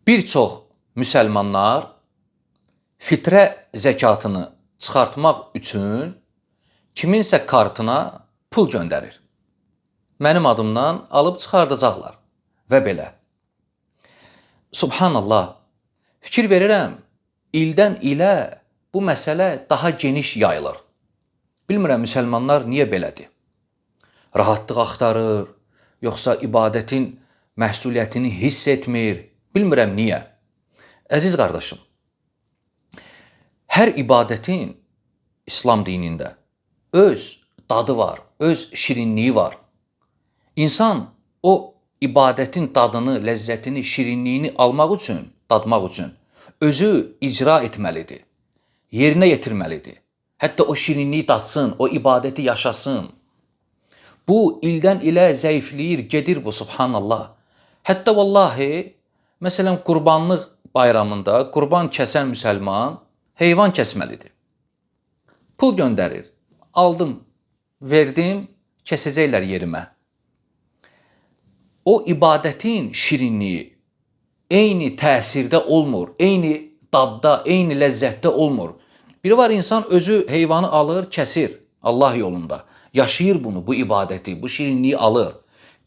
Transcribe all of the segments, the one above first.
Bir çox müsəlmanlar fitrə zəkatını çıxartmaq üçün kiminsə kartına pul göndərir. Mənim adımdan alıb çıxardacaqlar və belə. Subhanallah. Fikir verirəm, ildən ilə bu məsələ daha geniş yayılır. Bilmirəm müsəlmanlar niyə belədir? Rahatlıq axtarır, yoxsa ibadətin məhsuliyyətini hiss etmir? Bilmirəm niyə. Əziz qardaşım, hər ibadətin İslam dinində öz dadı var, öz şirinliyi var. İnsan o ibadətin dadını, ləzzətini, şirinliyini almaq üçün, dadmaq üçün özü icra etməlidir, yerinə yetirməlidir. Hətta o şirinliyi dadsın, o ibadəti yaşasın. Bu ildən ilə zəifləyir, gedir bu subhanallah. Hətta vallahi, məsələn qurbanlıq bayramında qurban kəsən müsəlman heyvan kəsməlidir. Pul göndərir. Aldım, verdim, kəsəcəklər yerimə. O ibadətin şirinliyi eyni təsirdə olmur, eyni dadda, eyni ləzzətdə olmur. Biri var insan özü heyvanı alır, kəsir Allah yolunda. Yaşayır bunu, bu ibadəti, bu şirinliyi alır.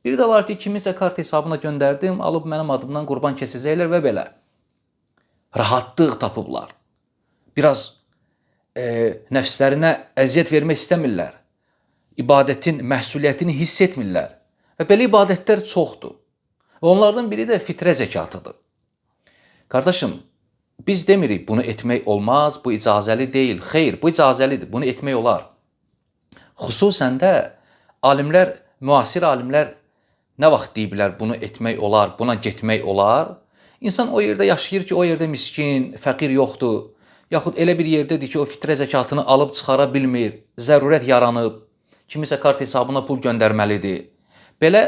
Bir də var ki, kiminsə kart hesabına göndərdim, alıb mənim adımdan qurban kəsəcəklər və belə. Rahatlıq tapıblar. Biraz nəfslərinə əziyyət vermək istəmirlər. İbadətin məhsuliyyətini hiss etmirlər. Və belə ibadətlər çoxdur. Və onlardan biri də fitrə zəkatıdır. Qardaşım, biz demirik bunu etmək olmaz, bu icazəli deyil. Xeyr, bu icazəlidir, bunu etmək olar. Xüsusən də alimlər, müasir alimlər nə vaxt deyiblər bunu etmək olar, buna getmək olar? İnsan o yerdə yaşayır ki, o yerdə miskin, fəqir yoxdur. Yaxud elə bir yerdədir ki, o fitrə zəkatını alıb çıxara bilmir, zərurət yaranıb, kimisə kart hesabına pul göndərməlidir. Belə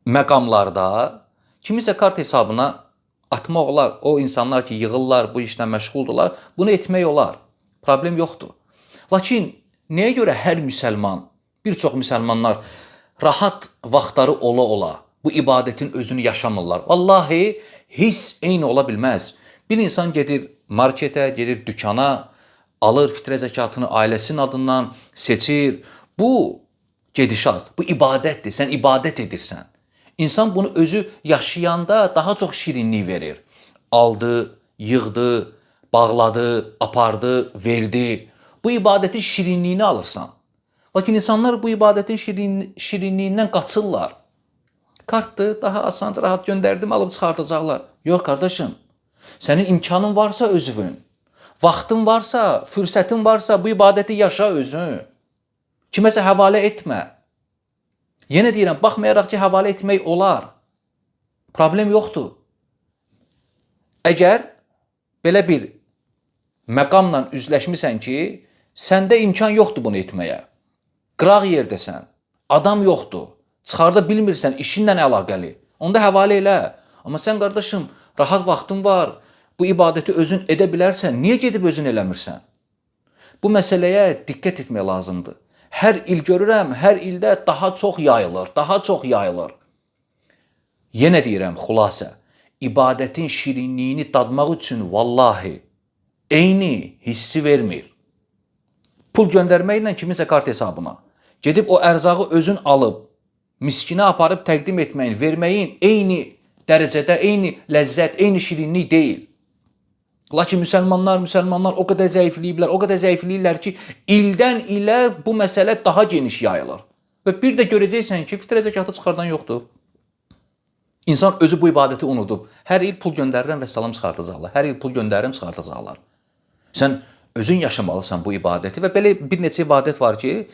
məqamlarda kimisə kart hesabına atmaq olar. O insanlar ki, yığırlar, bu işlə məşğuldurlar, bunu etmək olar. Problem yoxdur. Lakin nəyə görə hər müsəlman, bir çox müsəlmanlar rahat vaxtları ola-ola bu ibadətin özünü yaşamırlar? Vallahi hiss eyni ola bilməz. Bir insan gedir marketə, gedir dükana, alır fitrə zəkatını ailəsinin adından seçir. Bu gedişat, bu ibadətdir. Sən ibadət edirsən. İnsan bunu özü yaşayanda daha çox şirinlik verir. Aldı, yığdı, bağladı, apardı, verdi. Bu ibadətin şirinliyini alırsan. Lakin insanlar bu ibadətin şirinliyindən qaçırlar. Kartdır, daha asandır, rahat göndərdim, alıb çıxardacaqlar. Yox qardaşım, sənin imkanın varsa özünün, vaxtın varsa, fürsətin varsa bu ibadəti yaşa özün. Kiməsə həvalə etmə. Yenə deyirəm, baxmayaraq ki, həvalə etmək olar. Problem yoxdur. Əgər belə bir məqamla üzləşmisən ki, səndə imkan yoxdur bunu etməyə. Qıraq yerdəsən, adam yoxdur, çıxarda bilmirsən işinlə əlaqəli. Onda həvalə elə. Amma sən qardaşım, rahat vaxtın var, bu ibadəti özün edə bilərsən, niyə gedib özün eləmirsən? Bu məsələyə diqqət etmək lazımdır. Hər il görürəm, hər ildə daha çox yayılır, daha çox yayılır. Yenə deyirəm, xülasə, ibadətin şirinliyini dadmaq üçün vallahi eyni hissi vermir. Pul göndərməklə kiminsə kart hesabına, gedib o ərzağı özün alıb, miskinə aparıb təqdim etməyin, verməyin eyni dərəcədə, eyni ləzzət, eyni şirinlik deyil. Lakin müsəlmanlar o qədər zəifləyiblər, o qədər zəifləyirlər ki, ildən ilə bu məsələ daha geniş yayılır. Və bir də görəcəksən ki, fitrə zəkatı çıxardan yoxdur. İnsan özü bu ibadəti unudub. Hər il pul göndərirəm və salam çıxardacaqlar. Hər il pul göndərirəm, çıxardacaqlar. Sən özün yaşamalısan bu ibadəti və belə bir neçə ibadət var ki,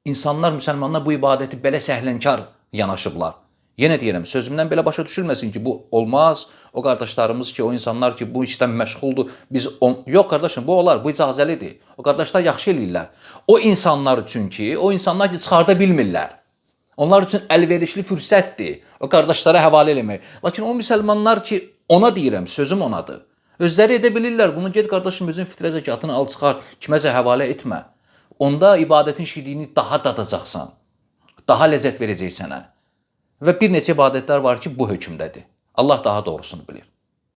insanlar, müsəlmanlar bu ibadəti belə səhlənkar yanaşıblar. Yenə deyirəm, sözümdən belə başa düşülməsin ki, bu olmaz. O qardaşlarımız ki, o insanlar ki, bu işdən məşğuldur. Biz yox qardaşım, bu olar, bu icazəlidir. O qardaşlar yaxşı eləyirlər. O insanlar üçün ki, o insanlar ki, çıxarda bilmirlər. Onlar üçün əlverişli fürsətdir. O qardaşlara həvalə eləmək. Lakin o müsəlmanlar ki, ona deyirəm, sözüm onadır. Özləri edə bilirlər. Bunu get qardaşım özün fitrə zəkatını al çıxar, kiməsə həvalə etmə. Onda ibadətin şirinliyini daha dadacaqsan. Daha ləzzət verəcək sənə. Və bir neçə ibadətlər var ki, bu hökmdədir. Allah daha doğrusunu bilir.